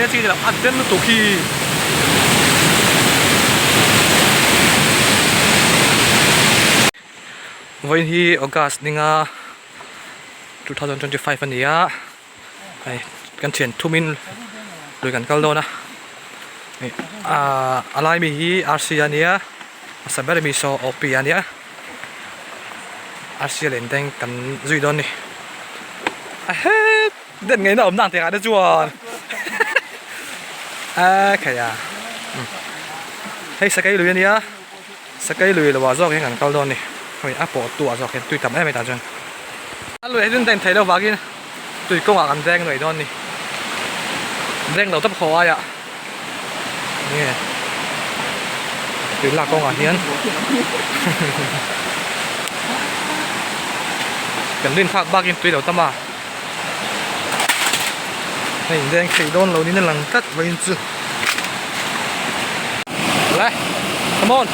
na chi ni lo a den lutuk hi. Vawiin hi August ninga 2025 a ni a hei kan thian thumin lui kan kal dawn a hei ahh a lai mi hi RC a nia a sa ber ami saw OP a nia RC a len deng kan zui dawn a ni a het den ngei na awm nang tih ah te chuan a khaih a hei sakei lui a nia. Sakei lui lo ah zawk hian kan kal dawn a ni. Hei a pawh tu ah zawk hian tui tam em em tah chuan. A lui hi den theih loh vangin tui kawngah kan veng nuaih dawn a ni. Veng lo tawp haw aiah nge tui lak kawngah hian kan rin phak bakin tui lo tam a. Hei veng theih dawn lo niin a lang tlat vawiin chu. Le come on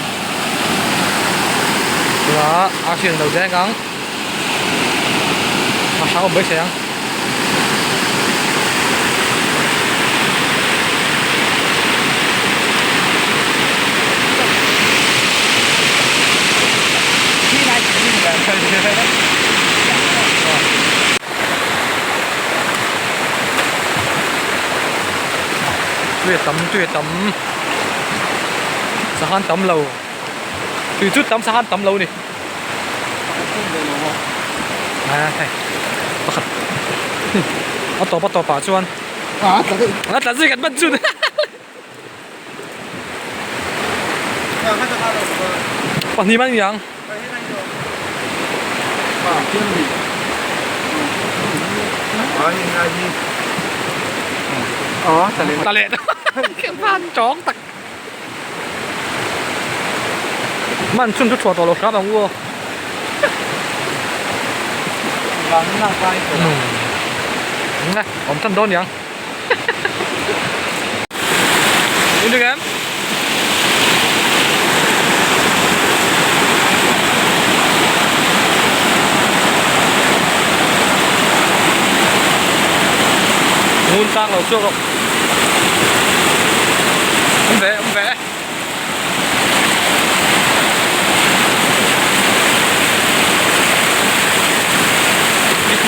tunah a hriat lo deng ang a hrang awm mai thei ang. Tui a tam tui a tam sanghan tam lo tui chu tam sanghan tam lo a ni a hei pakhat a tawp a tawp ah chuan a tla zui kan hman chu pahnih man niang. Ta leh van chawng tak man chhun chu chhuah tawh lo hram ang u aw. Awm tan dawn niang. Nhìn được em? Ngun tang lo chhuak rawh. Awm ve, awm ve.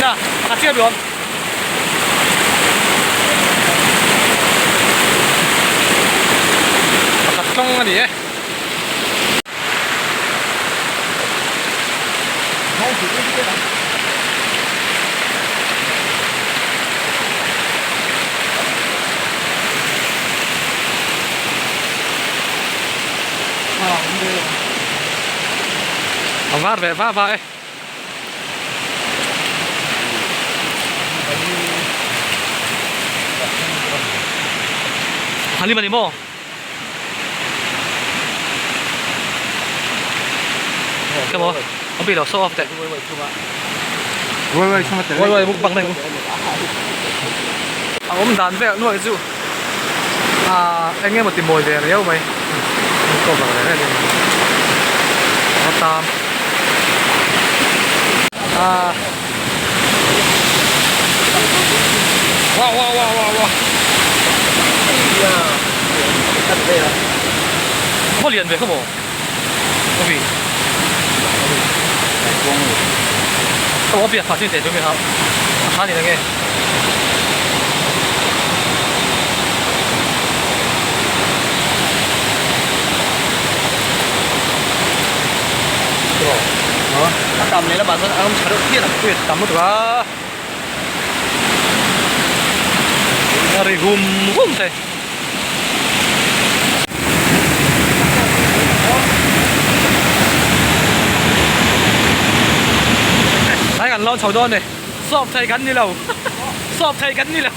Nè, pakhat chiah bi awm. Pakhat tawng a ni e. A var ve va va e. Halim a ni maw? Ka maw? Awm bik lo show off teh. Wai wai mukbang daih. A awm dan vel nuai chu ah eng emaw ti mawi ve riau mai. Cover ve vel in a tam. Ah. Wow wow wow wow wow. Khaw lian ve khaw maw? Obi. Khaw obi a pha chin teh chu mi ha. A tha ni nange. A tam leh lamah chuan a awm tha deuh phian ang tui a tam lutuk a a ri hum hum thei. Tlai kan lawn chho dawn ni sawp thei kan ni lo sawp thei kan ni lo.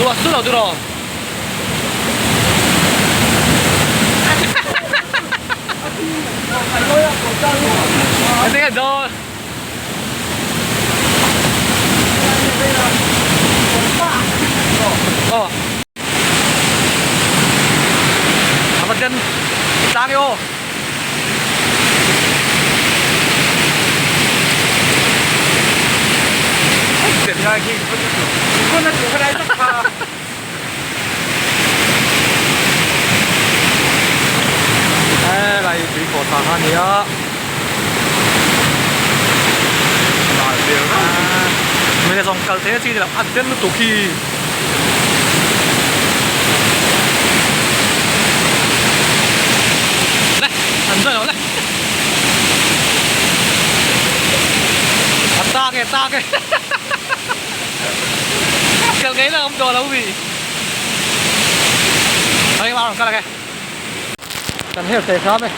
Ruah su lo tiraw? Enge dawn? Aw. tak e aw. Helai tui khawh thla kha a ni a. Hmeichhe zawng kal theih a chi ni lo a den lutuk hi. Le an join lo le. A tak e tak e. Kal ngei na awm tawh lo mi. Hei mau rawn kal ang e. Kan hel thei hram e.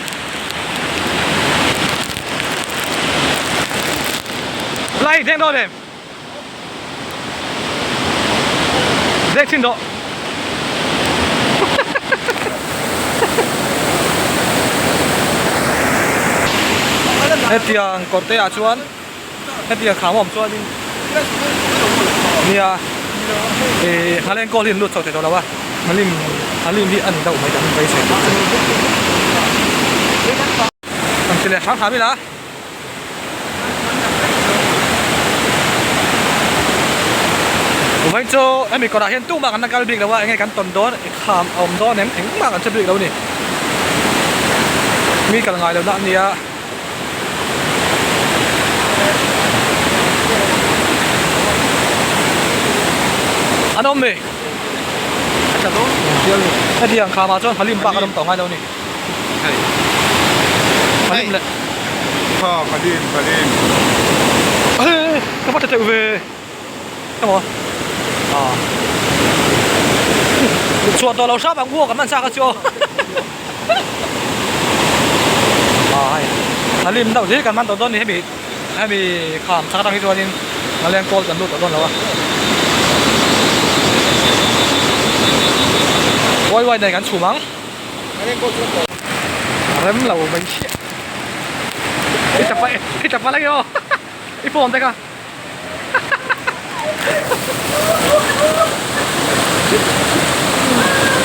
Lai deng dawn em? Deng thin dawh. Hetiang kawr te ah chuan hetiang kham a awm chuanin nia ih nghaleng kawl hi an lut chho thei tawh lo a nghalim nghalim hi a ni deuh mai kan beisei tur chu an ti leh hram hram ila. Vawiin chu hemi kawrah hian tumah kan la kal bik lo a enge kan tawn dawn i kham a awm dawn em engmah kan hre bik lo a ni mi kal ngai lohna a nia. An awm mi? Hetiang khamah chuan Halim bak an awm tawh ngai lo a ni. Halim leh. Tha Halim Halim. Ka va tha teuh ve. Emaw ah. Chhuah tawh lo hrap ang u kan hman chak a chu aw. Ah hei Halim deuh hlir kan hman tawh dawn ni hemi hemi kham chak atang hi chuanin Ngaleng kawl kan lut tawh dawn lo a. Uai uai nen kan chhum ang. Rem lo mai chiah. I chapa i chapa lai aw. I phone te kha.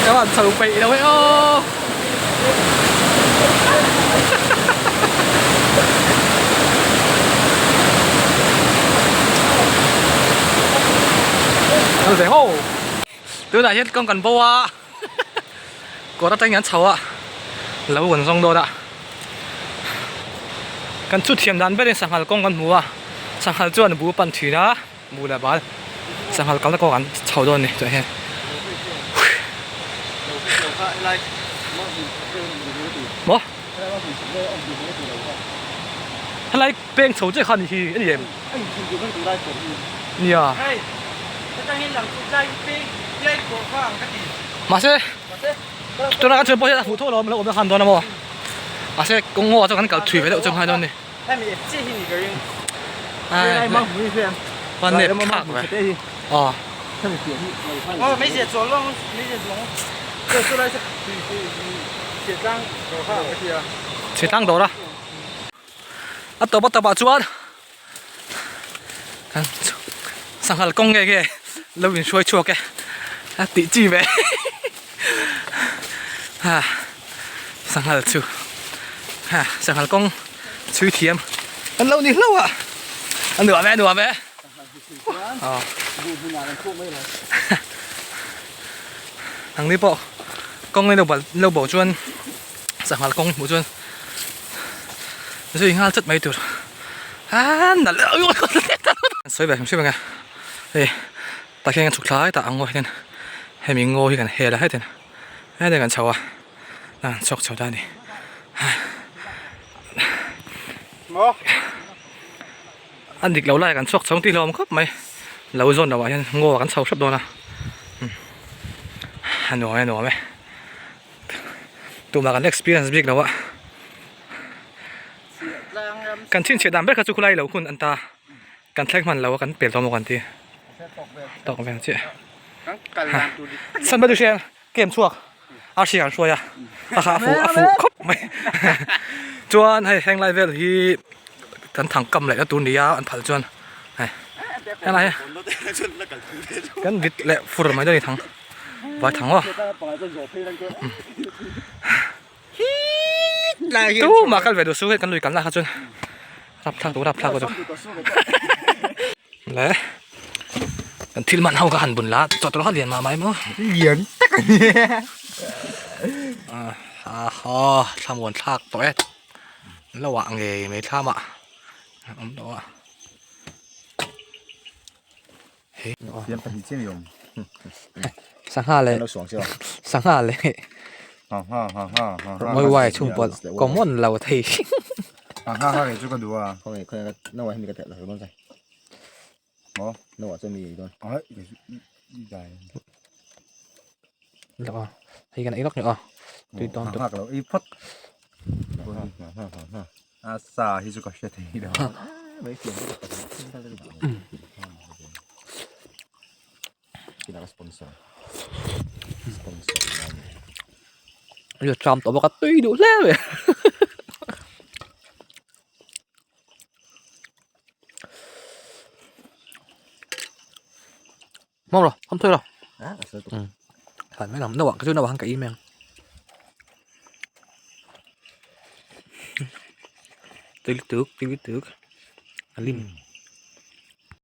Các bạn chào bị đâu ấy ô. Tunah hian kawng kan bo a kawr atangin an chho a lo kan zawng dawn a kan chu thiam dan berin sanghal kawng kan hmu a sanghal chuan bu a pan thin a bu leh bal sanghal kalna kawng an chho dawn a ni tunah hian. Maw helai peng chho chiah kha a ni hi a ni em? Nia. Mahse tuna kan chhun pawh hian a hmuh tho lo awm lo awm na khan dawn a maw mahse kawng ngaw ah chuan kan kal thui ve deuh chu ngai dawn a ni. Ai nep thlak ve aw. Chhetlang dawr a a tawp a tawp ah chuan kan sanghal kawng nge nge lo in hruai chhuak e a tih chi ve ha sanghal chu ha sanghal kawng chhui thiam an lo ni hlauh a a nuam e a nuam e aw nangni pawh kawng in lo bo chuan sanghal kawng hmuh chuan zui nghal chat mai tur a nalh sawi ve hrim hrim ang e hei tah khian kan chhuk thlai tah ang ngaw hian hemi ngaw hi kan hel a hetiang hetiang kan chho a an chhuak chho ta a ni a dik lo lai kan chhuak chho ang tih hlauhawm khawp mai lo zawn loh ah hian ngaw ah kan chho hrep dawn a a nuam e a nuam e. Tumah kan experience bik lo a kan chhinchhiah dan ber kha chu khulai lo hun an ta kan thleng hman lo a kan pel tawh maw kan ti tawk vel chiah somebody share kem chhuak arsi an hruai a a kha a fuh a fuh khawp mai chuan hei heng lai vel hi kan thang kam leh na tur nia an phal chuan hei helai hi kan vit leh fur mai dawn a ni thang. Vai thang aw. Tumah kal ve duh su hei kan lui kalna kha chuan rapthlak duh rapthlak duh le kan thil man ho kha han bun la chawt rawh lian mah mai maw lian tak a ni a ha thlamuan thlak tawh e lo ah ngei mai thlam ah awm tawh a Sangha leh sangha leh mawi wai chhung pawlh common lo thei hei kan ei lawk ni aw tui dawn tuk A sa hi chu ka hre thei lo. Ria tram tawh bawk a tui duh hle mai. Mau rồi, không thôi rồi. Ừ. Phải mới làm đâu ạ, cái chỗ nào hàng cái im em. Tui tước, tui tước. Lim.